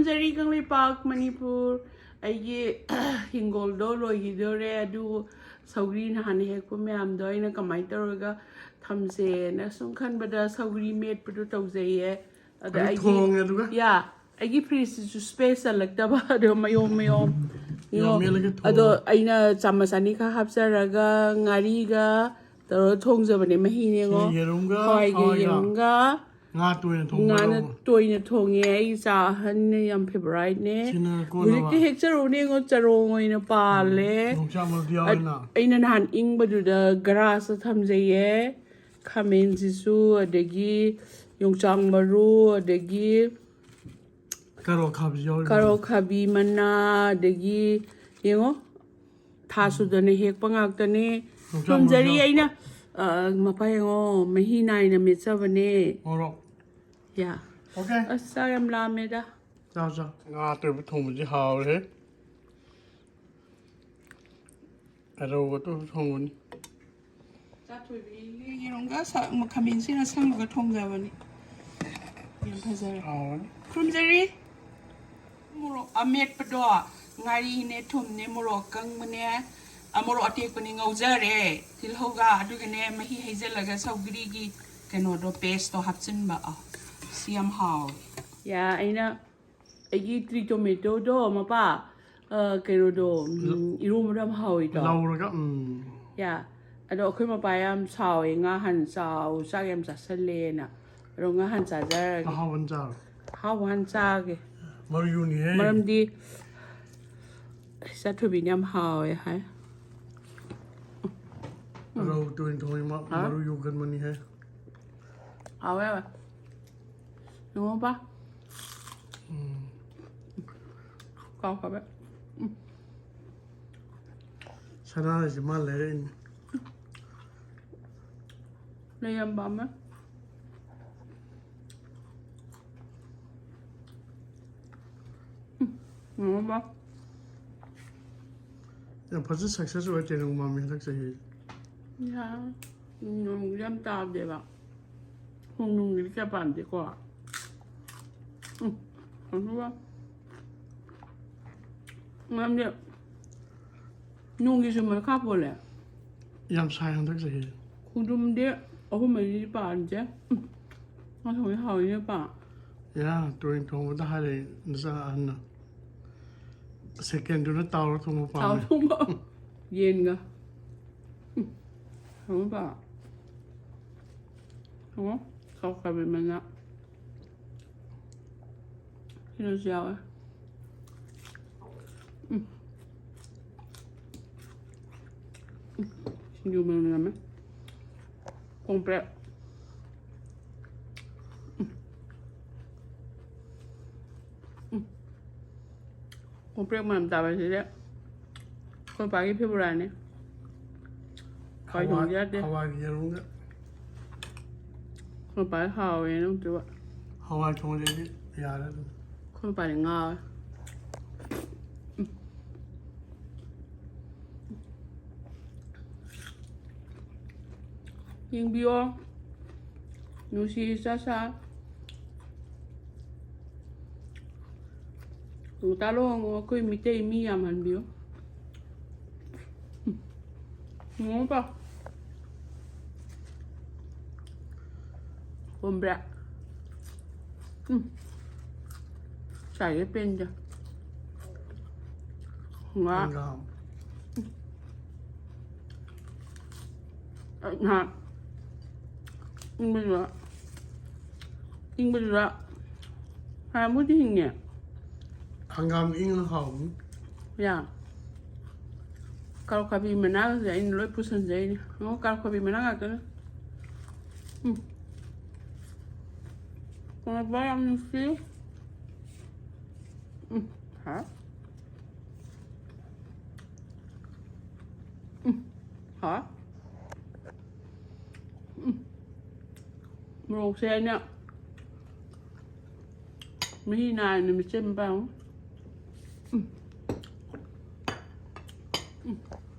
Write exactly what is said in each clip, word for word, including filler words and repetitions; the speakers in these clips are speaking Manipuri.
ꯈꯨꯔꯨꯝꯖꯔꯤ ꯀꯪꯂꯩꯄꯥꯛ ꯃꯅꯤꯄꯨꯔ꯫ ꯑꯩꯒꯤ ꯍꯤꯡꯒꯣꯜꯗꯣ ꯂꯣꯏꯈꯤꯗꯣꯔꯦ, ꯑꯗꯨ ꯁꯧꯒ꯭ꯔꯤ ꯅꯍꯥꯟ ꯍꯦꯛꯄ ꯃꯌꯥꯝꯗꯣ ꯑꯩꯅ ꯀꯃꯥꯏꯅ ꯇꯧꯔꯒ ꯊꯝꯁꯦꯅ ꯁꯨꯝ ꯈꯟꯕꯗ ꯁꯧꯒ꯭ꯔꯤ ꯃꯦꯠꯄꯗꯣ ꯇꯧꯖꯩꯌꯦ꯫ ꯑꯗ ꯑꯗꯨ ꯑꯩꯒꯤ ꯊꯣꯡꯉꯦ ꯑꯗꯨꯒ? ꯌꯥ, ꯑꯩꯒꯤ ꯐ꯭ꯔꯤꯖꯁꯤꯁꯨ ꯁ꯭ꯄꯦꯁ ꯆꯜꯂꯛꯇꯕ, ꯑꯗꯣ ꯃꯌꯣꯝ ꯃꯌꯣꯝ ꯌꯦꯡꯉꯣ꯫ ꯃꯦꯠꯂꯒ ꯊꯣꯡꯉꯦ꯫ ꯑꯗꯣ ꯑꯩꯅ ꯆꯥꯃꯁ ꯑꯅꯤꯈꯛ ꯍꯥꯞꯆꯔꯒ ꯉꯥꯔꯤꯒ ꯇꯧꯔꯒ ꯊꯣꯡꯖꯕꯅꯦ, ꯃꯍꯤꯅꯦꯉꯣ꯫ ꯁꯤ ꯌꯦꯔꯨꯝꯒ ꯍꯋꯥꯏꯒ ꯍꯋꯥꯏꯒ꯫ ꯌꯦꯔꯨꯝꯒ꯫ ꯉꯥ ꯇꯣꯏꯅ ꯊꯣꯡꯕ ꯉꯥꯅ ꯂꯧꯕ꯫ ꯇꯣꯏꯅ ꯊꯣꯡꯉꯦ꯫ ꯑꯩ ꯏꯆꯥ ꯑꯍꯟꯅ ꯌꯥꯝ ꯐꯦꯚꯣꯔꯥꯏꯠꯅꯦ꯫ ꯁꯤꯅ ꯀꯣꯟꯅꯕ꯫ ꯍꯧꯖꯤꯛꯇꯤ ꯍꯦꯛꯆꯔꯨꯅꯦꯉꯣ, ꯆꯔꯣꯡ ꯑꯣꯏꯅ ꯄꯥꯜꯂꯦ꯫ ꯌꯣꯡꯆꯥꯛ ꯃꯔꯨꯗꯤ ꯌꯥꯎꯋꯦꯅ꯫ ꯑ-, ꯑꯩꯅ ꯅꯍꯥꯟ ꯏꯪꯕꯗꯨꯗ ꯒ꯭ꯔꯥꯁꯇ ꯊꯝꯖꯩꯌꯦ꯫ ꯈꯥꯃꯦꯟꯁꯤꯁꯨ, ꯑꯗꯒꯤ ꯌꯣꯡꯆꯥꯛ ꯃꯔꯨ, ꯑꯗꯒꯤ ꯀꯔꯣ ꯈꯥꯕꯤ ꯌꯥꯎꯔꯤ꯫ ꯀꯔꯣ ꯈꯥꯕꯤ ꯃꯅꯥ, ꯑꯗꯒꯤ ꯌꯦꯡꯉꯣ, ꯊꯥ ꯁꯨꯗꯅ ꯍꯦꯛꯄ ꯉꯥꯛꯇꯅꯦ꯫ ꯌꯣꯡꯆꯥꯛ ꯊꯨꯝꯖꯔꯤ ꯃꯔꯨ꯫ ꯑꯩꯅ, ꯑ, ꯃꯄꯥ ꯌꯦꯡꯉꯣ, ꯃꯍꯤ ꯅꯥꯏꯅ ꯃꯦꯠꯆꯕꯅꯦ꯫ ꯃꯣꯔꯣꯛ꯫ ꯌꯥ꯫ Okay꯫ ꯑꯁ, ꯆꯥꯛ ꯌꯥꯝ ꯂꯥꯝꯃꯦꯗ꯫ ꯆꯥꯎ, ꯆꯥꯎ꯫ ꯉꯥ ꯑꯇꯣꯏꯕ ꯊꯣꯡꯕꯁꯤ ꯍꯥꯎꯔꯦ꯫ ꯑꯔꯧꯕ ꯑꯇꯣꯏꯕ ꯊꯣꯡꯕꯅꯤ꯫ ꯆꯥꯊꯣꯏꯕꯤꯒꯤ ꯌꯦꯔꯨꯝꯒ ꯁꯥ-, ꯈꯥꯃꯦꯟꯁꯤꯟ ꯑꯁꯪꯕꯒ ꯊꯣꯡꯖꯕꯅꯤ꯫ ꯌꯥꯝ ꯐꯖꯔꯦ꯫ ꯍꯥꯎꯔꯅꯤ꯫ ꯈꯨꯔꯨꯝꯖꯔꯤ꯫ ꯃꯣꯔꯣꯛ ꯑꯃꯦꯠꯄꯗꯣ, ꯉꯥꯔꯤꯅꯦ, ꯊꯨꯝꯅꯦ, ꯃꯣꯔꯣꯛ ꯑꯀꯪꯕꯅꯦ, ꯑ, ꯃꯣꯔꯣꯛ ꯑꯇꯦꯛꯄꯅꯦ ꯉꯧꯖꯔꯦ, ꯇꯤꯜꯍꯧꯒ, ꯑꯗꯨꯒꯅꯦ ꯃꯍꯤ ꯍꯩꯖꯤꯜꯂꯒ ꯁꯧꯒ꯭ꯔꯤꯒꯤ ꯀꯩꯅꯣꯗꯣ, paste ꯇꯣ ꯍꯥꯞꯆꯤꯟꯕ꯫ ꯑ, ꯁꯤ ꯌꯥꯝ ꯍꯥꯎꯋꯦ꯫ ꯌꯥ, ꯑꯩꯅ ꯑꯩꯒꯤ tree tomato ꯗꯣ, ꯃꯄꯥ, ꯑ, ꯀꯩꯅꯣꯗꯣ, ꯎꯝ, ꯏꯔꯣꯝꯕꯗꯣ ꯌꯥꯝ ꯍꯥꯎꯋꯤꯗꯣ꯫ ꯂꯧꯔꯒ, ꯎꯝ꯫ ꯌꯥ꯫ ꯑꯗꯣ ꯑꯩꯈꯣꯏ ꯃꯄꯥ ꯌꯥꯝ ꯁꯥꯎꯋꯦ, "ꯉꯥ ꯍꯥꯟꯅ ꯆꯥꯎ, ꯆꯥꯛ ꯌꯥꯝ ꯆꯥꯁꯜꯂꯦꯅ"꯫ ꯑꯗꯣ ꯉꯥ ꯍꯥꯟꯅ ꯆꯥꯖꯔꯒꯦ꯫ ꯑꯍꯥꯎꯕ ꯑꯃ ꯆꯥꯔꯣ꯫ ꯑꯍꯥꯎꯕ ꯍꯥꯟꯅ ꯆꯥꯒꯦ꯫ ꯃꯔꯨ ꯌꯨꯅꯤꯍꯦ꯫ ꯃꯔꯝꯗꯤ ꯆꯥꯊꯣꯏꯕꯤꯅ ꯌꯥꯝ ꯍꯥꯎꯋꯦ ꯍꯥꯏ꯫ ꯔꯧ ꯇꯣꯏꯅ ꯊꯣꯡꯉꯤ ꯃꯥ, ꯍꯥ? ꯃꯔꯨ ꯌꯨꯒꯟꯕꯅꯤꯍꯦ꯫ ꯍꯥꯎꯋꯦ, ꯍꯥꯎꯋꯦ꯫ ꯌꯦꯡꯉꯣ, ꯄꯥ꯫ ꯎꯝ꯫ ꯀꯥꯎꯈ꯭ꯔꯕ꯫ ꯎꯝ꯫ ꯁꯅꯥ ꯍꯥꯏꯁꯦ ꯃꯥ ꯂꯩꯔꯛꯏꯅꯤ꯫ ꯂꯩꯔꯝꯕ ꯑꯃ꯫ ꯎꯝ, ꯌꯦꯡꯉꯣ, ꯄꯥ꯫ ꯌꯥꯝ ꯐꯖꯅ success ꯑꯣꯏ ꯇꯦꯅꯧ ꯃꯥꯝꯃꯤ ꯍꯟꯗꯛ ꯆꯍꯤ꯫ ꯌꯥ꯫ ꯎꯝ, ꯅꯣꯡꯗꯤ ꯌꯥꯝ ꯇꯥꯗꯦꯕ꯫ ꯈꯣꯡꯅꯨꯡꯒꯤꯗꯤ ꯀꯌꯥ ꯄꯥꯟꯗꯦꯀꯣ꯫ ꯎꯝ, ꯑꯗꯨꯒ ꯃꯔꯝꯗꯤ ꯅꯣꯡꯒꯤꯁꯨ ꯃꯈꯥ ꯄꯣꯜꯂꯦ꯫ ꯌꯥꯝ ꯁꯥꯏ ꯍꯟꯗꯛ ꯆꯍꯤ꯫ ꯈꯣꯡꯗ꯭ꯔꯨꯝꯗꯤ ꯑꯍꯨꯝ ꯃꯔꯤꯗꯤ ꯄꯥꯟꯁꯦ꯫ ꯎꯝ꯫ ꯉꯥ ꯊꯣꯡꯕꯗꯤ ꯍꯥꯎꯋꯤꯅꯦ ꯄꯥ꯫ ꯌꯥ, ꯇꯨꯔꯦꯟ ꯊꯣꯡꯕꯗ ꯍꯥꯏꯔꯛꯑꯦ ꯅꯆꯥ ꯑꯍꯟꯅ꯫ ꯁꯦꯀꯦꯟꯗꯨꯅ ꯇꯥꯎꯔ ꯊꯣꯡꯕ ꯊꯥꯎ ꯄꯥꯝꯃꯦ꯫ ꯊꯣꯡꯕ ꯌꯦꯟꯒ꯫ ꯎꯝ꯫ ꯊꯣꯡꯕ ꯄꯥ꯫ ꯊꯣꯡꯉꯣ꯫ ꯀꯥꯎꯈ꯭ꯔꯕꯤ ꯃꯅꯥ꯫ ꯀꯩꯅꯣꯁꯨ ꯌꯥꯎꯋꯦ꯫ ꯎꯝ꯫ ꯎꯝ꯫ ꯁꯤꯡꯖꯨ ꯃꯅꯝ ꯅꯝꯃꯦ꯫ ꯀꯣꯝꯄ꯭ꯔꯦꯛ꯫ ꯎꯝ꯫ ꯎꯝ꯫ ꯀꯣꯝꯄ꯭ꯔꯦꯛ ꯃꯅꯝ ꯇꯥꯕꯁꯤꯗꯤ ꯑꯩꯈꯣꯏ ꯄꯥꯒꯤ ꯐꯦꯕꯣꯔꯥꯏꯠꯅꯤ꯫ ꯍꯋꯥꯏ ꯊꯣꯡꯕ ꯌꯥꯗꯦ꯫ ꯍꯋꯥꯏꯒꯤ ꯌꯦꯔꯨꯝꯒ꯫ ꯑꯩꯈꯣꯏ ꯄꯥꯗꯤ ꯍꯥꯎꯋꯦꯅ ꯑꯝꯇꯕ꯫ ꯍꯋꯥꯏ ꯊꯣꯡꯕꯗꯤ ꯑꯩꯗꯤ ꯌꯥꯔꯦ ꯑꯗꯨꯝ꯫ ꯑꯩꯈꯣꯏ ꯄꯥꯗꯤ ꯉꯥꯎꯋꯦ꯫ ꯌꯦꯡꯕꯤꯌꯣ꯫ ꯅꯨꯡꯁꯤ ꯏꯆꯥ ꯁꯥ꯫ ꯉꯟꯇꯥ ꯂꯨꯍꯣꯡꯉꯣ, ꯑꯩꯈꯣꯏ ꯃꯤꯇꯩ ꯃꯤ ꯌꯥꯝꯍꯟꯕꯤꯌꯨ꯫ ꯎꯝ꯫ ꯌꯦꯡꯉꯣ ꯄꯥꯎ꯫ ꯀꯣꯝꯕ꯭ꯔꯦ꯫ ꯎꯝ꯫ ꯆꯥꯏꯌꯦ ꯄꯦꯟꯗꯦ꯫ ꯉꯥ꯫ ꯍꯪꯒꯥꯝ꯫ ꯅꯍꯥꯟ ꯏꯪꯕꯗꯨꯗ, ꯏꯪꯕꯗꯨꯗ ꯍꯥꯟꯅꯕꯨꯗꯤ ꯍꯤꯡꯉꯦ꯫ ꯍꯪꯒꯥꯝ ꯏꯪꯉ ꯍꯥꯎꯕꯅꯤ꯫ ꯌꯥ꯫ ꯀꯥꯔꯣꯠ ꯈꯥꯕꯤ ꯃꯅꯥꯒꯁꯦ ꯑꯩꯅ ꯂꯣꯏ ꯄꯨꯁꯟꯖꯩꯅꯦ꯫ ꯌꯦꯡꯉꯣ, ꯀꯥꯔꯣꯠ ꯈꯥꯕꯤ ꯃꯅꯥ ꯉꯥꯛꯇꯅꯦ꯫ ꯎꯝ꯫ ꯀꯣꯡꯂꯦꯄꯥ ꯌꯥꯝ ꯅꯨꯡꯁꯤ꯫ ꯎꯝ꯫ ꯍꯥ? ꯎꯝ꯫ ꯍꯥ? ꯎꯝ꯫ ꯃꯣꯔꯣꯛꯁꯦ ꯑꯩꯅ ꯃꯍꯤ ꯅꯥꯏꯅ ꯃꯦꯠꯁꯤꯟꯕ ꯄꯥꯎ꯫ ꯎꯝ꯫ ꯎꯝ꯫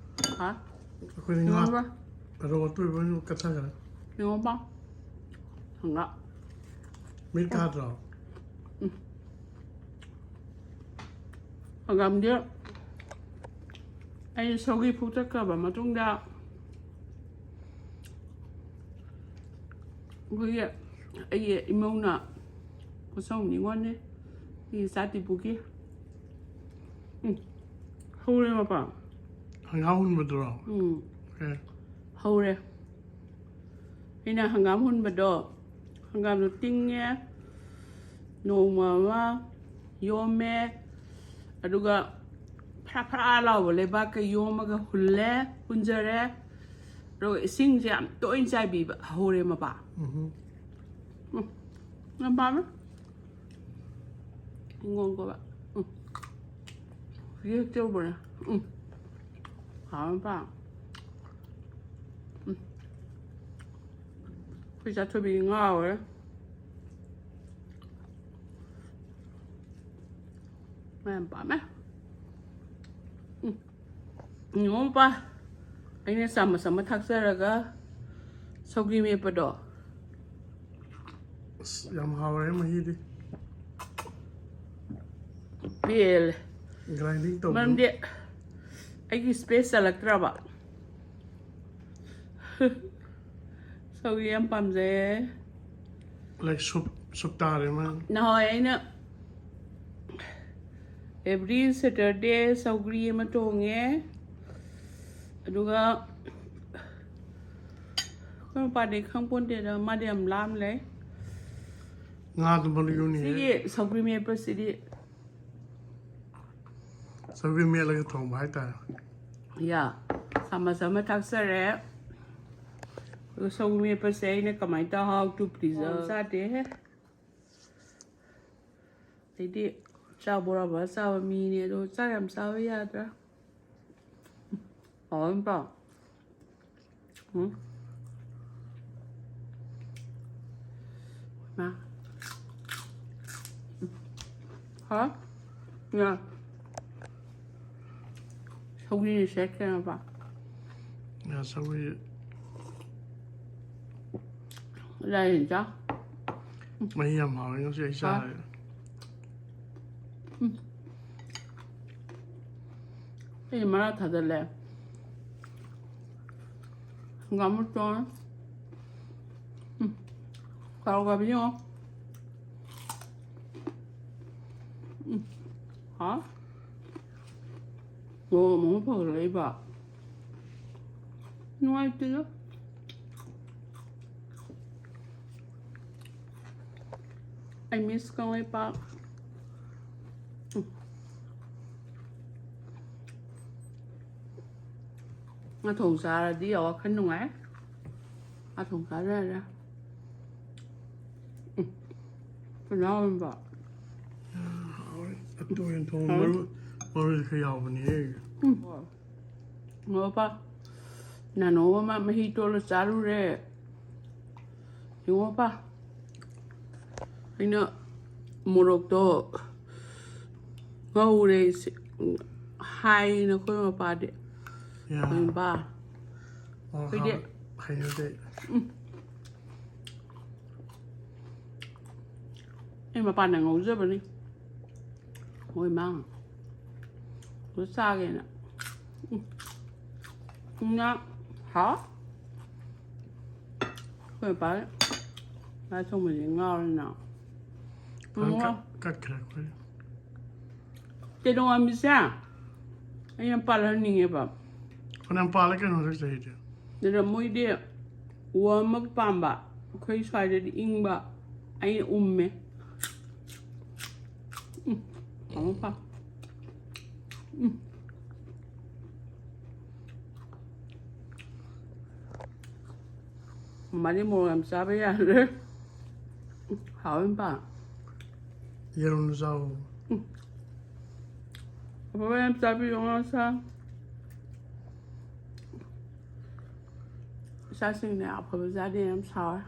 ꯍꯥ? ꯑꯩꯈꯣꯏꯗꯤ ꯉꯥ ꯌꯦꯡꯉꯣꯕ꯫ ꯔꯧ ꯑꯇꯣꯏꯕ ꯑꯣꯏꯅ ꯀꯠꯊꯈ꯭ꯔꯦ꯫ ꯌꯦꯡꯉꯣꯕ꯫ ꯍꯪꯒꯥꯝ꯫ ꯃꯤꯠ ꯀꯥꯗ꯭ꯔꯣ? ꯍꯪꯒꯥꯝꯗꯤ ꯑꯩꯅ ꯁꯧꯒ꯭ꯔꯤ ꯐꯨꯛꯇꯠꯈ꯭ꯔꯕ ꯃꯇꯨꯡꯗ, ꯑꯩꯈꯣꯏꯒꯤ, ꯑꯩꯒꯤ ꯏꯃꯧꯅ ꯄꯣꯠꯁꯧ ꯅꯤꯉꯣꯜꯅꯦ, ꯑꯩꯒꯤ ꯏꯆꯥ ꯇꯤꯄꯨꯒꯤ꯫ ꯎꯝ, ꯍꯧꯔꯦ ꯃꯄꯥ꯫ ꯍꯪꯒꯥꯝ ꯍꯨꯟꯕꯗꯨꯔꯣ? ꯎꯝ, ꯑꯦ, ꯍꯧꯔꯦ꯫ ꯑꯩꯅ ꯍꯪꯒꯥꯝ ꯍꯨꯟꯕꯗꯣ, ꯍꯪꯒꯥꯝꯗꯣ ꯇꯤꯡꯉꯦ, ꯅꯣꯡꯃ ꯑꯃ ꯌꯣꯝꯃꯦ, ꯑꯗꯨꯒ ꯐꯔꯥ ꯐꯔꯥ ꯂꯥꯎꯕ ꯂꯩꯕꯥꯛꯀ ꯌꯣꯝꯃꯒ ꯍꯨꯜꯂꯦ, ꯍꯨꯟꯖꯔꯦ꯫ ꯑꯗꯨꯒ ꯏꯁꯤꯡꯁꯦ ꯌꯥꯝ ꯇꯣꯏꯅ ꯆꯥꯏꯕꯤꯕ ꯍꯧꯔꯦ ꯃꯄꯥ꯫ ꯎꯝ꯫ ꯎꯝ, ꯌꯥꯝ ꯄꯥꯝꯃꯦ꯫ ꯍꯤꯡꯒꯣꯜ ꯀꯣꯏꯕ꯫ ꯎꯝ꯫ ꯍꯧꯖꯤꯛ ꯍꯦꯛ ꯆꯧꯕꯅꯦ꯫ ꯎꯝ꯫ ꯍꯥꯎꯔ ꯄꯥ꯫ ꯎꯝ꯫ ꯑꯩꯈꯣꯏ ꯆꯥꯊꯣꯏꯕꯤꯗꯤ ꯉꯥꯎꯔꯦ꯫ ꯃꯥ ꯌꯥꯝ ꯄꯥꯝꯃꯦ꯫ ꯎꯝ꯫ ꯌꯦꯡꯉꯣ ꯃꯄꯥ, ꯑꯩꯅ ꯆꯥꯃꯁ ꯑꯃ ꯊꯥꯛꯆꯔꯒ ꯁꯧꯒ꯭ꯔꯤ ꯃꯦꯠꯄꯗꯣ꯫ ꯑꯁ, ꯌꯥꯝ ꯍꯥꯎꯔꯦ ꯃꯍꯤꯗꯤ꯫ ꯄꯦꯜꯂꯦ꯫ Grinding ꯇꯧꯕ꯫ ꯃꯔꯝꯗꯤ ꯑꯩꯒꯤ space ꯆꯜꯂꯛꯇ꯭ꯔꯕ꯫ ꯁꯧꯒ꯭ꯔꯤ ꯌꯥꯝ ꯄꯥꯝꯖꯩꯌꯦ꯫ Like soup, soup ꯇꯥꯔꯦ ꯃꯥ꯫ ꯅꯍꯥꯟꯋꯥꯏ ꯑꯩꯅ every Saturday ꯁꯧꯒ꯭ꯔꯤ ꯑꯃ ꯊꯣꯡꯉꯦ꯫ ꯑꯗꯨꯒ ꯑꯩꯈꯣꯏ ꯃꯄꯥꯗꯤ ꯈꯪꯄꯣꯟꯇꯦꯗ, ꯃꯥꯗꯤ ꯌꯥꯝ ꯂꯥꯝ ꯂꯩ꯫ ꯉꯥꯗꯨ ꯃꯔꯨ ꯌꯣꯟꯅꯤꯡꯉꯦ꯫ ꯁꯤꯒꯤ ꯁꯧꯒ꯭ꯔꯤ ꯃꯦꯠꯄꯁꯤꯗꯤ ꯁꯧꯒ꯭ꯔꯤ ꯃꯦꯠꯂꯒ ꯊꯣꯡꯕ ꯍꯥꯏꯇꯥꯔꯦ꯫ ꯌꯥ, ꯆꯥꯃꯁ ꯑꯃ ꯊꯥꯛꯆꯔꯦ꯫ ꯑꯗꯨꯒ ꯁꯧꯒ꯭ꯔꯤ ꯃꯦꯠꯄꯁꯦ ꯑꯩꯅ ꯀꯃꯥꯏꯅ ꯇꯧ, how to preserve ꯆꯥꯗꯦꯍꯦ꯫ ꯑꯩꯗꯤ ꯆꯥꯛ ꯕꯣꯔꯥ ꯕꯣꯔꯥ ꯆꯥꯕ ꯃꯤꯅꯦ, ꯑꯗꯣ ꯆꯥꯛ ꯌꯥꯝ ꯆꯥꯕ ꯌꯥꯗ꯭ꯔꯥ? ꯍꯥꯎꯋꯦ ꯃꯄꯥ꯫ ꯎꯝ꯫ ꯃꯥ꯫ ꯍꯥ? ꯌꯥ꯫ ꯁꯧꯒ꯭ꯔꯤꯁꯦ ꯀꯩꯅꯣꯕ? ꯉꯥ ꯁꯧꯒ꯭ꯔꯤ꯫ ꯂꯥꯏ ꯌꯦꯟꯖꯥꯡ꯫ ꯃꯍꯤ ꯌꯥꯝ ꯍꯥꯎꯋꯦ ꯉꯁꯤ ꯑꯩ ꯆꯥꯔꯦ꯫ ꯎꯝ꯫ ꯑꯩ ꯃꯔꯥ ꯊꯥꯗꯜꯂꯦ꯫ ꯍꯪꯒꯥꯝ ꯃꯇꯣꯟ꯫ ꯎꯝ꯫ ꯀꯥꯔꯣꯠ ꯑꯈꯥꯕꯤ ꯌꯦꯡꯉꯣ꯫ ꯎꯝ꯫ ꯍꯥꯎ꯫ ꯃꯣꯔꯣꯛ ꯑꯃꯨꯛ ꯐꯒꯠꯂꯛꯏꯕ꯫ ꯅꯨꯡꯉꯥꯏꯇꯦꯗ꯫ ꯑꯩ ꯃꯤꯁ ꯀꯪꯂꯩꯄꯥꯛ꯫ ꯎꯝ꯫ ꯉꯥ ꯊꯣꯡ ꯆꯥꯔꯗꯤ ꯋꯥꯈꯜ ꯅꯨꯡꯉꯥꯏ꯫ ꯉꯥ ꯊꯣꯡ ꯆꯥꯖꯔꯦ꯫ ꯎꯝ꯫ ꯀꯅꯥ ꯑꯣꯏꯕ? ꯇꯣꯏꯅ ꯊꯣꯡ ꯍꯥꯎ꯫ ꯃꯔꯨ, ꯃꯔꯨꯁꯨ ꯈꯔ ꯌꯥꯎꯕꯅꯦꯍꯦ꯫ ꯎꯝ꯫ ꯉꯣꯄꯥ, ꯅꯥꯅꯣ ꯑꯃ ꯃꯍꯤ ꯇꯣꯜꯂ ꯆꯥꯔꯨꯔꯦ꯫ ꯌꯦꯡꯉꯣꯄꯥ, ꯑꯩꯅ ꯃꯣꯔꯣꯛꯇꯣ ꯉꯧꯔꯦ, ꯁꯤ-, ꯍꯥꯏꯅ ꯑꯩꯈꯣꯏ ꯃꯄꯥꯗꯤ꯫ ꯌꯥ꯫ ꯑꯩꯈꯣꯏ ꯃꯄꯥ꯫ ꯑꯣ, ꯑꯩꯈꯣꯏꯗꯤ ꯍꯥꯎ-, ꯍꯩꯅꯗꯦ꯫ ꯎꯝ꯫ ꯑꯩ ꯃꯄꯥꯟꯗ ꯉꯧꯖꯕꯅꯤ꯫ ꯍꯣꯏ, ꯃꯥ꯫ ꯑꯗꯨ ꯆꯥꯒꯦꯅ꯫ ꯎꯝ꯫ ꯉꯥ ꯍꯥꯎ꯫ ꯑꯩꯈꯣꯏ ꯃꯄꯥ ꯉꯥ ꯊꯣꯡꯕꯁꯦ ꯉꯥꯎꯔꯦꯅ꯫ ꯐꯖꯅ ꯉꯥ-, ꯀꯠ-, ꯀꯠꯈ꯭ꯔꯦ ꯑꯩꯈꯣꯏ꯫ ꯇꯦꯅꯧꯋꯥꯟꯕꯤꯁꯦ ꯑꯩ ꯌꯥꯝ ꯄꯥꯜꯍꯟꯅꯤꯡꯉꯦꯕ꯫ ꯐꯅꯌꯥꯝ ꯄꯥꯜꯂꯦ ꯀꯩꯅꯣ ꯍꯟꯗꯛ ꯆꯍꯤꯗꯤ꯫ ꯑꯗꯨꯅ ꯃꯣꯏꯗꯤ ꯎ ꯑꯃ ꯄꯥꯝꯕ, ꯑꯩꯈꯣꯏ ꯁ꯭ꯋꯥꯏꯗꯗꯤ ꯏꯪꯕ, ꯑꯩꯅ ꯎꯝꯃꯦ꯫ ꯎꯝ, ꯍꯥꯎꯕ ꯄꯥ-, ꯎꯝ꯫ ꯃꯥꯗꯤ ꯃꯣꯔꯣꯛ ꯌꯥꯝ ꯆꯥꯕ ꯌꯥꯗ꯭ꯔꯦ꯫ ꯍꯥꯎꯋꯦ ꯄꯥ꯫ ꯌꯦꯔꯨꯝ ꯆꯥꯎ꯫ ꯎꯝ꯫ ꯑꯐꯕ ꯌꯥꯝ ꯆꯥꯕꯤꯌꯨ, ꯉꯥ ꯁꯥ꯫ ꯏꯆꯥꯁꯤꯡꯅ ꯑꯐꯕ ꯆꯥꯗꯦ ꯌꯥꯝ ꯁꯥꯎꯋꯦ꯫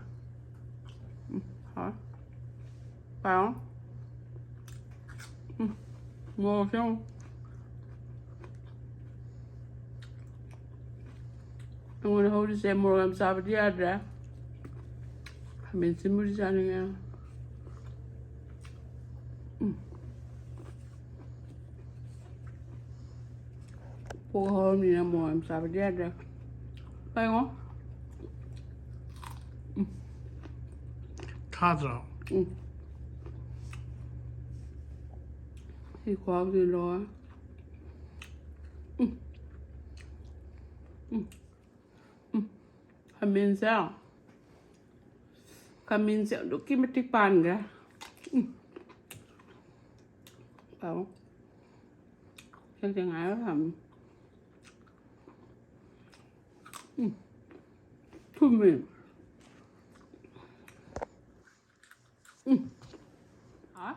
ꯎꯝ, ꯍꯥꯎꯋꯦ꯫ ꯄꯥꯎ꯫ ꯎꯝ, ꯃꯣꯔꯣꯛꯁꯦ ꯌꯦꯡꯉꯨ꯫ ꯑꯩꯉꯣꯟꯗ ꯍꯧꯔꯤꯁꯦ ꯃꯣꯔꯣꯛ ꯌꯥꯝ ꯆꯥꯕꯗꯤ ꯌꯥꯗ꯭ꯔꯦ꯫ ꯈꯥꯃꯦꯟ ꯑꯁꯤꯟꯕꯗꯤ ꯆꯥꯅꯤꯡꯉꯦ꯫ ꯎꯝ꯫ ꯍꯧꯔꯝꯅꯤꯅ ꯃꯣꯔꯣꯛ ꯌꯥꯝ ꯆꯥꯕꯗꯤ ꯌꯥꯗ꯭ꯔꯦ꯫ ꯀꯩꯅꯣ? ꯊꯥꯗ꯭ꯔꯣ? ꯎꯝ꯫ ꯁꯤ ꯈꯨꯍꯥꯎꯁꯤ ꯂꯣꯏꯔꯦ꯫ ꯎꯝ꯫ ꯎꯝ꯫ ꯎꯝ꯫ ꯈꯥꯃꯦꯟꯁꯦ꯫ ꯈꯥꯃꯦꯟꯁꯦ ꯑꯗꯨꯛꯀꯤ ꯃꯇꯤꯛ ꯄꯥꯟꯈ꯭ꯔꯦ꯫ ꯎꯝ꯫ ꯑꯧ꯫ ꯁꯤꯁꯦ ꯉꯥꯏꯔ ꯊꯝꯃꯤ꯫ ꯎꯝ꯫ ꯊꯨꯝꯃꯦ꯫ ꯎꯝ꯫ ꯍꯥ?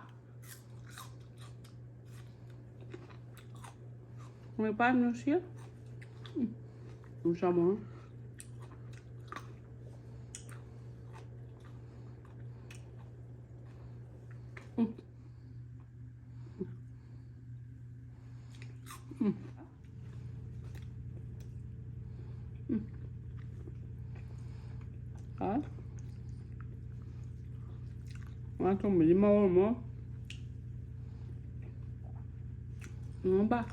ꯃꯣꯏ ꯄꯥꯟ ꯅꯨꯡꯁꯤ꯫ ꯎꯝ꯫ ꯎꯝ, ꯆꯥꯃꯣ꯫ ꯎꯝ꯫ ꯎꯝ꯫ ꯎꯝ꯫ ꯍꯥꯎ꯫ ꯉꯥ ꯊꯣꯡꯕꯗꯤ ꯃꯑꯣꯡ ꯑꯃ꯫ ꯎꯝ, ꯕꯥ꯫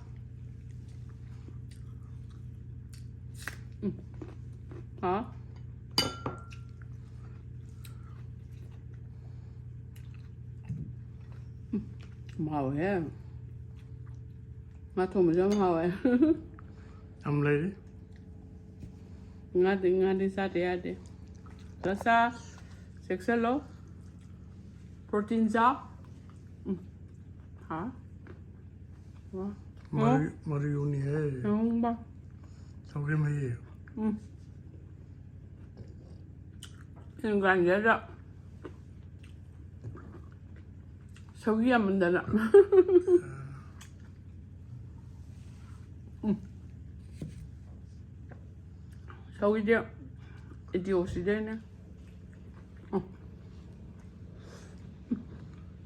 ꯎꯝ꯫ ꯍꯥꯎ꯫ ꯎꯝ, ꯍꯥꯎꯋꯦꯍꯦ꯫ ꯉꯥ ꯊꯣꯡꯕꯁꯨ ꯌꯥꯝ ꯍꯥꯎꯋꯦ꯫ ꯌꯥꯝ ꯂꯩꯔꯤ꯫ ꯉꯥꯗꯤ, ꯉꯥꯗꯤ ꯆꯥꯗ ꯌꯥꯗꯦ꯫ ꯆꯥ, ꯆꯥ, ꯆꯦꯛꯁꯤꯜꯂꯣ꯫ ꯄ꯭ꯔꯣꯇꯤꯟ ꯆꯥꯎ꯫ ꯎꯝ꯫ ꯍꯥ? ꯋꯥ꯫ ꯃꯔꯤ-, ꯃꯔꯤꯌꯨꯅꯤꯍꯦ꯫ ꯌꯦꯡꯉꯨꯕ꯫ ꯁꯧꯒ꯭ꯔꯤ ꯃꯍꯤ꯫ ꯎꯝ꯫ ꯒ꯭ꯔꯥꯏꯟꯗꯔꯗ ꯁꯧꯒ꯭ꯔꯤ ꯌꯥꯝꯃꯟꯗꯅ꯫ ꯎꯝ꯫ ꯁꯧꯒ꯭ꯔꯤꯗꯤ ꯑꯦꯟꯇꯤꯑꯣꯛꯁꯤꯗꯦꯟꯅꯦ꯫ ꯎꯝ꯫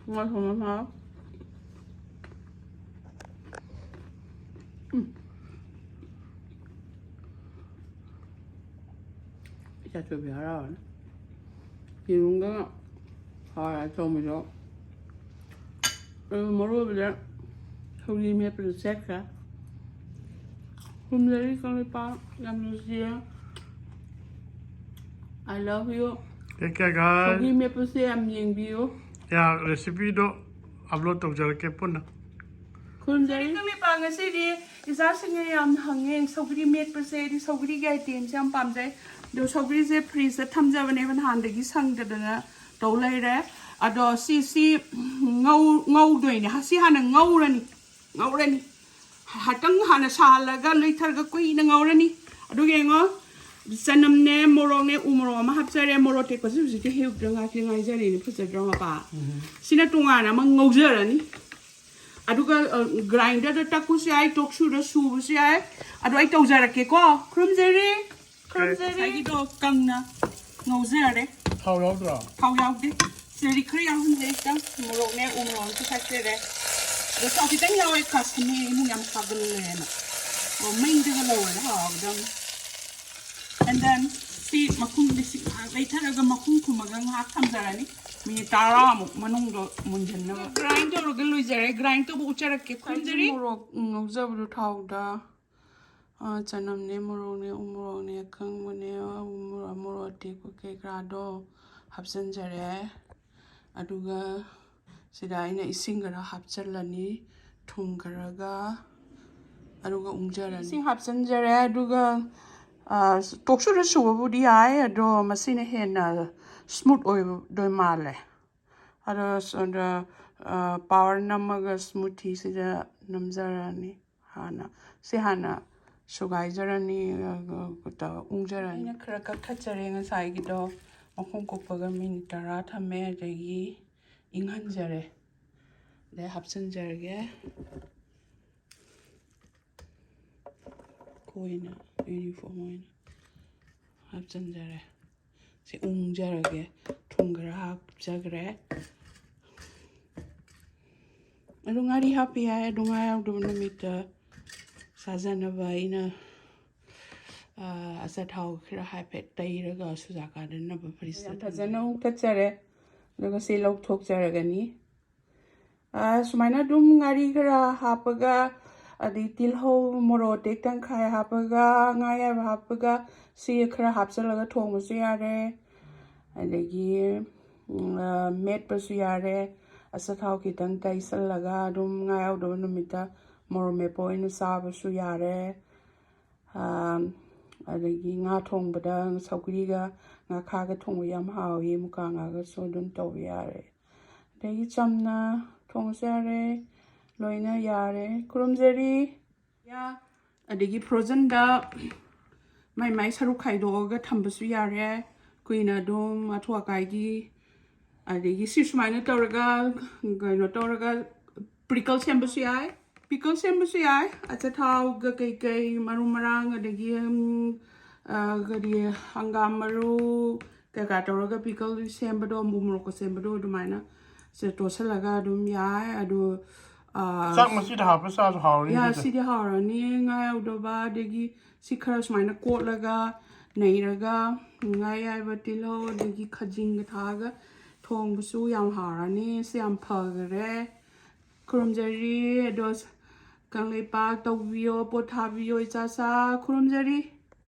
ꯉꯥ ꯊꯣꯡꯕ ꯍꯥꯎ꯫ ꯎꯝ꯫ ꯏꯆꯥ ꯊꯣꯏꯕꯤ ꯍꯔꯥꯎꯔꯅꯤ꯫ ꯌꯦꯔꯨꯝꯒ ꯍꯋꯥꯏ ꯊꯣꯡꯕꯗꯣ꯫ ꯑꯗꯨ ꯃꯔꯨ ꯑꯣꯏꯕꯗ ꯁꯧꯒ꯭ꯔꯤ ꯃꯦꯠꯄꯗ ꯆꯠꯈ꯭ꯔꯦ꯫ ꯈꯨꯔꯨꯝꯖꯔꯤ ꯀꯪꯂꯩꯄꯥꯛ, ꯌꯥꯝ ꯅꯨꯡꯁꯤꯌꯦ꯫ I love you. Take care, guys. ꯁꯧꯒ꯭ꯔꯤ ꯃꯦꯠꯄꯁꯦ ꯌꯥꯝ ꯌꯦꯡꯕꯤꯌꯨ꯫ ꯌꯥ, recipeꯗꯣ upload ꯇꯧꯖꯔꯛꯀꯦ ꯄꯨꯟꯅ꯫ ꯈꯨꯔꯨꯝꯖꯔꯤ ꯀꯪꯂꯩꯄꯥꯛ꯫ ꯉꯁꯤꯗꯤ ꯏꯆꯥꯁꯤꯡꯅ ꯌꯥꯝꯅ ꯍꯪꯉꯦ, ꯁꯧꯒ꯭ꯔꯤ ꯃꯦꯠꯄꯁꯦ, ꯑꯩꯗꯤ ꯁꯧꯒ꯭ꯔꯤꯒꯤ itemꯁꯦ ꯌꯥꯝ ꯄꯥꯝꯖꯩ꯫ ꯑꯗꯣ ꯁꯧꯒ꯭ꯔꯤꯁꯦ fridgeꯇ ꯊꯝꯖꯕꯅꯦꯕ, ꯅꯍꯥꯟꯗꯒꯤ ꯁꯪꯗꯗꯅ ꯇꯧ ꯂꯩꯔꯦ꯫ ꯑꯗꯣ ꯁꯤ ꯁꯤ ꯉꯧ ꯉꯧꯗꯣꯏꯅꯦ꯫ ꯁꯤ ꯍꯥꯟꯅ ꯉꯧꯔꯅꯤ꯫ ꯉꯧꯔꯅꯤ꯫ ꯉꯥꯏꯍꯥꯛꯇꯪ ꯍꯥꯟꯅ ꯁꯥꯍꯜꯂꯒ ꯂꯩꯊꯔꯒ ꯀꯨꯏꯅ ꯉꯧꯔꯅꯤ꯫ ꯑꯗꯨꯒ ꯌꯦꯡꯉꯣ, ꯆꯅꯝꯅꯦ, ꯃꯣꯔꯣꯛꯅꯦ, ꯎ ꯃꯣꯔꯣꯛ ꯑꯃ ꯍꯥꯞꯆꯔꯦ꯫ ꯃꯣꯔꯣꯛ ꯑꯇꯦꯛꯄꯁꯤ ꯍꯧꯖꯤꯛꯇꯤ ꯍꯦꯛꯇ ꯉꯥꯏ-, ꯉꯥꯏꯖꯔꯤꯅꯦ, ꯐꯖꯗ꯭ꯔꯣ ꯃꯄꯥ? ꯁꯤꯅ ꯇꯣꯉꯥꯟꯅ ꯑꯃ ꯉꯧꯖꯔꯅꯤ꯫ ꯑꯗꯨꯒ, ꯑ, grinderꯗ ꯇꯛꯄꯁꯨ ꯌꯥꯏ, ꯇꯣꯛꯁꯨꯗ ꯁꯨꯕꯁꯨ ꯌꯥꯏ꯫ ꯑꯗꯣ ꯑꯩ ꯇꯧꯖꯔꯛꯀꯦꯀꯣ꯫ ꯈꯨꯔꯨꯝꯖꯔꯤ꯫ ꯈꯨꯔꯨꯝꯖꯔꯤ꯫ ꯉꯁꯥꯏꯒꯤꯗꯣ ꯀꯪꯅ ꯉꯧꯖꯔꯦ꯫ ꯊꯥꯎ ꯌꯥꯎꯗ꯭ꯔꯣ? ꯊꯥꯎ ꯌꯥꯎꯗꯦ꯫ ꯁꯤꯗꯗꯤ ꯈꯔ ꯌꯥꯎꯍꯟꯖꯩ ꯈꯤꯇꯪ꯫ ꯃꯣꯔꯣꯛꯅꯦ, ꯎ ꯃꯣꯔꯣꯛ ꯑꯃꯁꯨ ꯊꯥꯛꯆꯔꯦ꯫ ꯑꯗꯣ ꯊꯥꯎ ꯈꯤꯇꯪ ꯌꯥꯎꯋꯦ, ꯈꯥꯁꯃꯤ ꯏꯃꯨꯡ ꯌꯥꯝ ꯁꯥꯒꯜꯂꯦꯅ꯫ ꯑꯣ, ꯃꯩꯗꯒ ꯂꯧꯔꯗꯤ ꯍꯥꯎꯒꯗꯕꯅꯤ꯫ And then ꯁꯤ ꯃꯈꯨꯝ, ꯁꯤ ꯉꯥꯏꯍꯥꯛ ꯂꯩꯊꯔꯒ ꯃꯈꯨꯝ ꯈꯨꯝꯃꯒ ꯉꯥꯏꯍꯥꯛ ꯊꯝꯖꯔꯅꯤ꯫ ꯃꯤꯅꯤꯠ ꯇꯔꯥꯃꯨꯛ ꯃꯅꯨꯡꯗ ꯃꯨꯟꯖꯟꯅꯕ꯫ Grind ꯇꯧꯔꯒ ꯂꯣꯏꯖꯔꯦ꯫ Grind ꯇꯧꯕ ꯎꯠꯆꯔꯛꯀꯦ꯫ ꯈꯨꯔꯨꯝꯖꯔꯤ꯫ ꯃꯣꯔꯣꯛ ꯉꯧꯖꯕꯗꯣ ꯊꯥꯎꯗ, ꯑ, ꯆꯅꯝꯅꯦ, ꯃꯣꯔꯣꯛꯅꯦ, ꯎ ꯃꯣꯔꯣꯛꯅꯦ ꯑꯀꯪꯕꯅꯦ, ꯑ, ꯎ ꯃꯣꯔꯣꯛ, ꯃꯣꯔꯣꯛ ꯑꯇꯦꯛꯄ ꯀꯩꯀꯥꯗꯣ ꯍꯥꯞꯆꯤꯟꯖꯔꯦ꯫ ꯑꯗꯨꯒ ꯁꯤꯗ ꯑꯩꯅ ꯏꯁꯤꯡ ꯈꯔ ꯍꯥꯞꯆꯤꯜꯂꯅꯤ, ꯊꯨꯝ ꯈꯔꯒ, ꯑꯗꯨꯒ ꯎꯪꯖꯔꯅꯤ꯫ ꯏꯁꯤꯡ ꯍꯥꯞꯆꯤꯟꯖꯔꯦ꯫ ꯑꯗꯨꯒ, ꯑ, ꯇꯣꯛꯁꯨꯗ ꯁꯨꯕꯕꯨꯗꯤ ꯌꯥꯏ, ꯑꯗꯣ ꯃꯁꯤꯅ ꯍꯦꯟꯅ smooth ꯑꯣꯏꯗꯣꯏ ꯃꯥꯜꯂꯦ꯫ ꯑꯗꯣ ꯁꯣꯝꯗ, ꯑ, power ꯅꯝꯃꯒ smoothieꯁꯤꯗ ꯅꯝꯖꯔꯅꯤ꯫ ꯍꯥꯟꯅ, ꯁꯤ ꯍꯥꯟꯅ ꯁꯨꯒꯥꯏꯖꯔꯅꯤ, ꯑ, ꯑ, ꯇꯧꯔ ꯎꯪꯖꯔꯅꯤ꯫ ꯑꯩꯅ ꯈꯔ ꯀꯛꯊꯠꯆꯔꯦ ꯉꯁꯥꯏꯒꯤꯗꯣ, ꯃꯈꯣꯡ ꯀꯨꯞꯄꯒ ꯃꯤꯅꯤꯠ ꯇꯔꯥ ꯊꯝꯃꯦ, ꯑꯗꯒꯤ ꯏꯪꯍꯟꯖꯔꯦ꯫ ꯑꯗꯩ ꯍꯥꯞꯆꯤꯟꯖꯔꯒꯦ꯫ ꯀꯣꯏꯅ uniform ꯑꯣꯏꯅ ꯍꯥꯞꯆꯤꯟꯖꯔꯦ꯫ ꯁꯤ ꯎꯪꯖꯔꯒꯦ꯫ ꯊꯨꯝ ꯈꯔ ꯍꯥꯞꯆꯈ꯭ꯔꯦ꯫ ꯑꯗꯨ ꯉꯥꯔꯤ ꯍꯥꯞꯄ ꯌꯥꯏ꯫ ꯑꯗꯨ ꯉꯥ ꯌꯥꯎꯗꯕ ꯅꯨꯃꯤꯠꯇ ꯆꯥꯖꯅꯕ ꯑꯩꯅ, ꯑ, ꯑꯆꯥꯊꯥꯎ ꯈꯔ ꯍꯥꯏꯐꯦꯠ ꯇꯩꯔꯒ ꯁꯨꯖꯥꯛ ꯀꯥꯗꯅꯕ fridgeꯇ ꯌꯥꯝ ꯐꯖꯅ ꯊꯝꯖꯔꯦ꯫ ꯎꯪꯊꯠꯆꯔꯦ꯫ ꯑꯗꯨꯒ ꯁꯤ ꯂꯧꯊꯣꯛꯆꯔꯒꯅꯤ꯫ ꯑ, ꯁꯨꯃꯥꯏꯅ ꯑꯗꯨꯝ ꯉꯥꯔꯤ ꯈꯔ ꯍꯥꯞꯄꯒ, ꯑꯗꯩ ꯇꯤꯜꯍꯧ, ꯃꯣꯔꯣꯛ ꯑꯇꯦꯛ ꯇꯪꯈꯥꯏ ꯍꯥꯞꯄꯒ, ꯉꯥ ꯑꯌꯥꯏꯕ ꯍꯥꯞꯄꯒ, ꯁꯤ ꯈꯔ ꯍꯥꯞꯆꯤꯜꯂꯒ ꯊꯣꯡꯕꯁꯨ ꯌꯥꯔꯦ꯫ ꯑꯗꯒꯤ ꯎꯝ, ꯑ, ꯃꯦꯠꯄꯁꯨ ꯌꯥꯔꯦ꯫ ꯑꯆꯥꯊꯥꯎ ꯈꯤꯇꯪ ꯇꯩꯁꯜꯂꯒ ꯑꯗꯨꯝ ꯉꯥ ꯌꯥꯎꯗꯕ ꯅꯨꯃꯤꯠꯇ ꯃꯣꯔꯣꯛ ꯃꯦꯠꯄ ꯑꯣꯏꯅ ꯆꯥꯕꯁꯨ ꯌꯥꯔꯦ꯫ ꯑ, ꯑꯗꯒꯤ ꯉꯥ ꯊꯣꯡꯕꯗ ꯁꯧꯒ꯭ꯔꯤꯒ ꯉꯥꯈꯥꯒ ꯊꯣꯡꯕ ꯌꯥꯝ ꯍꯥꯎꯏ, ꯃꯨꯀꯥ ꯉꯥꯒꯁꯨ ꯑꯗꯨꯝ ꯇꯧꯕ ꯌꯥꯔꯦ꯫ ꯑꯗꯒꯤ ꯆꯝꯅ ꯊꯣꯡꯕꯁꯨ ꯌꯥꯔꯦ, ꯂꯣꯏꯅ ꯌꯥꯔꯦ꯫ ꯈꯨꯔꯨꯝꯖꯔꯤ꯫ ꯌꯥ, ꯑꯗꯒꯤ ꯐ꯭ꯔꯣꯖꯟꯗ ꯃꯥꯏ ꯃꯥꯏ ꯁꯔꯨꯛ ꯈꯥꯏꯗꯣꯛꯑꯒ ꯊꯝꯕꯁꯨ ꯌꯥꯔꯦ꯫ ꯀꯨꯏꯅ ꯑꯗꯨꯝ ꯑꯊꯨ ꯑꯀꯥꯏꯒꯤ, ꯑꯗꯒꯤ ꯁꯤ ꯁꯨꯃꯥꯏꯅ ꯇꯧꯔꯒ, ꯀꯩꯅꯣ ꯇꯧꯔꯒ, ꯄ꯭ꯔꯤꯀꯜ ꯁꯦꯝꯕꯁꯨ ꯌꯥꯏ꯫ ꯄꯤꯀꯜ ꯁꯦꯝꯕꯁꯨ ꯌꯥꯏ꯫ ꯑꯆꯥꯊꯥꯎꯒ ꯀꯩꯀꯩ, ꯃꯔꯨ ꯃꯔꯥꯡ, ꯑꯗꯒꯤ, ꯎꯝ, ꯑ, ꯀꯔꯤ, ꯍꯪꯒꯥꯝ ꯃꯔꯨ ꯀꯩꯀꯥ ꯇꯧꯔꯒ ꯄꯤꯀꯜ ꯁꯦꯝꯕꯗꯣ, ꯎ ꯃꯣꯔꯣꯛꯀ ꯁꯦꯝꯕꯗꯣ, ꯑꯗꯨꯃꯥꯏꯅ ꯁꯦ ꯇꯣꯠꯁꯜꯂꯒ ꯑꯗꯨꯝ ꯌꯥꯏ꯫ ꯑꯗꯨ, ꯑ, ꯆꯥꯛ ꯃꯁꯤꯗ ꯍꯥꯞꯄ ꯆꯥꯁꯨ ꯍꯥꯎꯔꯅꯤ ꯌꯥ, ꯁꯤꯗ꯫ ꯁꯤꯗꯤ ꯍꯥꯎꯔꯅꯤ꯫ ꯉꯥ ꯌꯥꯎꯗꯕ, ꯑꯗꯒꯤ ꯁꯤ ꯈꯔ ꯁꯨꯃꯥꯏꯅ ꯀꯣꯠꯂꯒ, ꯅꯩꯔꯒ, ꯉꯥ ꯑꯌꯥꯏꯕ, ꯇꯤꯜꯍꯧ, ꯑꯗꯒꯤ ꯈꯥꯖꯤꯡꯒ ꯊꯥꯛꯑꯒ ꯊꯣꯡꯕꯁꯨ ꯌꯥꯝ ꯍꯥꯎꯔꯅꯤ꯫ ꯁꯤ ꯌꯥꯝ ꯐꯈꯔꯦ꯫ ꯈꯨꯔꯨꯝꯖꯔꯤ꯫ ꯑꯗꯣ ꯀꯪꯂꯩꯄꯥꯛ ꯇꯧꯕꯤꯌꯣ, ꯄꯣꯠ ꯊꯥꯕꯤꯌꯣ, ꯏꯆꯥ ꯁꯥ꯫ ꯈꯨꯔꯨꯝꯖꯔꯤ꯫